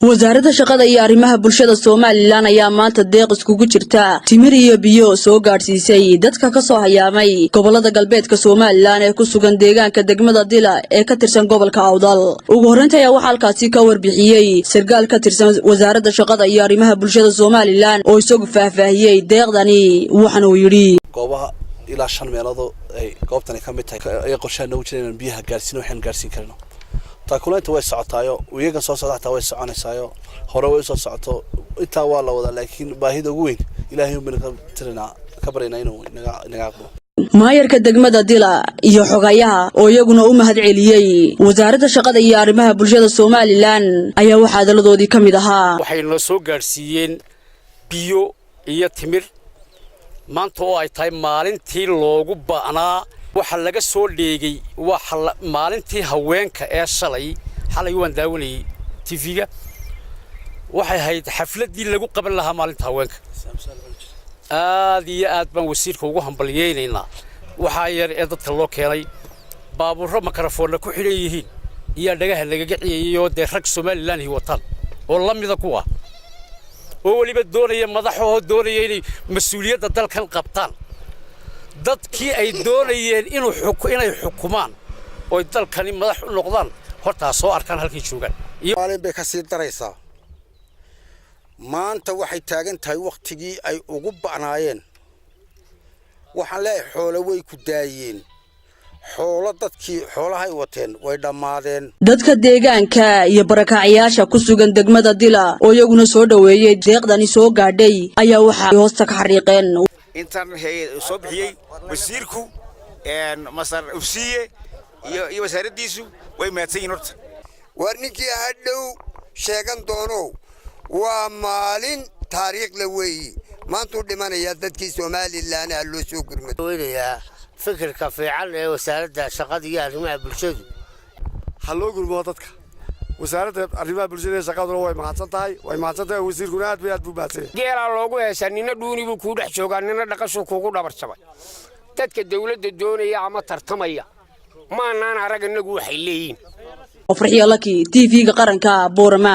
Wasaaradda Shaqada iyo Arrimaha Bulshada Somaliland ayaa maanta deeq iskugu jirta timir iyo biyo soo gaadhsiisay dadka ka soo hayaamay gobolada galbeedka Somaliland ee ku sugan deegaanka degmada Dila ee ka tirsan gobolka Awdal. Ugu horreynta ayaa waxaa halkaasi ka warbixiyey sarkaal ka tirsan Wasaaradda Shaqada iyo Arrimaha Bulshada Somaliland oo isagu faahfaahiyey deeqdani, waxaana uu yidhi: Goobaha ilaa shan meeloodoo ay goobtani ka mid tahay ayaa qorshaha noogu jira inaan biyaha gaarsiino. Waxaan gaarsiin karno taakulaynta way socotaayo, iyagan soo socda xataa way soconaysaayo, hore way usoo socoto. Intaa waa la wadaa, laakiin baahida ugu weyn Ilaahay unbayna ka tirinaa, ka baryaynaa inuu inaga aqbalo. Maayarka degmada Dila iyo xogayaha oo iyaguna u mahad celiyey Wasaaradda Shaqada iyo Arrimaha Bulshada Somaliland ayaa waxaa hadaladoodii ka mid ahaa: Waxay noo soo gaadhsiiyeen biyo iyo timir maanta oo ay tahay maalintii loogu ba'naa. Waxa laga soo dheegay waa maalintii haweenka ee shalay. Xalay waan daawanayey TV-ga. Waxay ahayd xafladdii lagu qaban lahaa maalinta haweenka. Aad iyo aad baan wasiirka ugu hambalyaynaynaa. Waxaa yar ee dadka loo keenay baabuurro makarafoonna ku xidhan yihiin iyaa dhagaha lagaga ciyayayoo dee rag Somaliland hi wataan oo la mida kuwa oo weliba doonaya madaxahoo doonaya inay mas-uuliyadda dalkan qabtaan. Dadkii ay doonayeen inay xukumaan oy dalkani madax u noqdaan hortaa soo arkaan halkay joogaan. Maalin bay ka sii daraysaa. Maanta waxay taagan tahay wakhtigii ay ugu ba'naayeen. Waxaan leeyahay, xoolo way ku daayeen, xoolo dadkii xoolahay wateen way dhammaadeen. Dadka deegaanka iyo barakacyaasha ku sugan degmada Dila oo iyaguna soo dhoweeyey deeqdani soo gaadhay ayaa waxaa hoosta ka xariiqeen: Intan soo bixiyey wasiirku Masar Ufsiiye iyo wasaaraddiisu way mahadsan yihin horta. War ninkii hadhow sheegan doono, waa maalin taariikhla weeyi. Maantuu dhimanayaa dadkii Somaliland, ha loo soo gurmado. Weynayaa fikirka fiican ee Wasaaradda Shaqada iyo Arrimaha Bulshadu. Ha loo gurmado dadka. Wasaaradda Arrimaha Bulshada ee Shaqaduna way mahadsan tahay, way mahadsan tahay. Wasiirkuna aad bay aad buu mahadsan yahay. Geelaa loogu heesaa, nina dhuuni buu kuu dhex joogaa, nina dhaqashuu kuugu dhabar jabay. Dadka dawladda doonaya ama tartamaya maanaan arag innagu waxay leeyihiin. Farxiyo Laki, TV-ga Qaranka, Boorama.